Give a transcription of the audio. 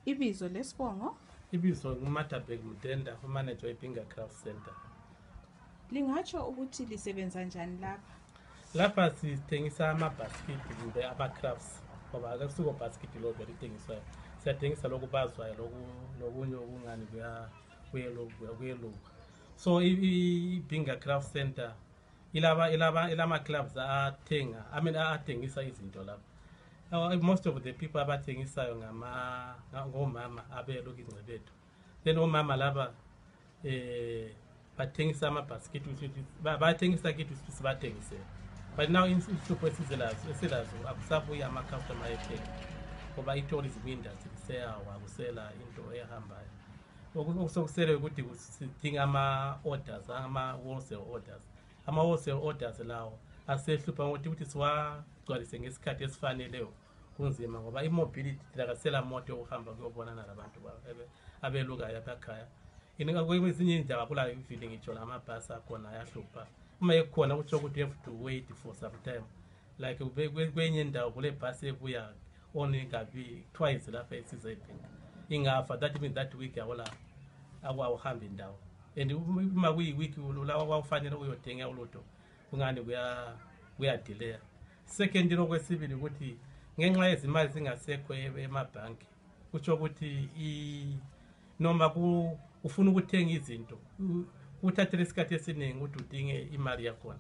Ibizo lesibongo? Ibizo nguMatabek Mudenda, umanager weBinga Craft Center. Lingatsho ukuthi lisebenza njani lapha? Lapha sithengisa amabhasikiti kumbe ama-crafts ngoba akusuko bhasikiti lo vele ithengiswayo. Siyathengisa lokubazwayo nokunye okungani kuyelungu. So iBinga Craft Center ilama clubs athengisa izinto lapha. Most of the people abathengisayo ngomama abelokhu ingcebethu. Then omama laba bathengisa amabhasikiti bathengisa kithi sibathengise. But now inhlupho esilazo akusabuya ama-customer ethenga ngoba i-tourism industry seyawa kusela into ehambayo. Okusokusele ukuthi sidinga ama-orders, ama-wholesale orders. Ama-wholesale orders lawo asehlupha ukuthi siwagcwalise ngesikhathi esifaneleyo kunzima ngoba i-mobility lakasela moto ukuhamba kuyobonana nabantu abelukayo abakhaya. Kwezinye indawo kula ivile ngitsho lamabhasi akhona ayahlupha. Uma ekhona kutsho ukuthi you have to wait for some time. Like kwenye indawo kule bhasi ebuya only kabi twice lapha esiza eBinga. Ingafa that means that week awuhambi indawo. And uma kuyi-week lawa kufanele uyothenga ulutho kungani kuya delay. Second lokwesibili ukuthi ngenxa yezimali zingasekho emabhanki kutsho ukuthi noma ufuna ukuthenga izinto uthathe isikhathi esiningi ukuthi udinge imali yakhona.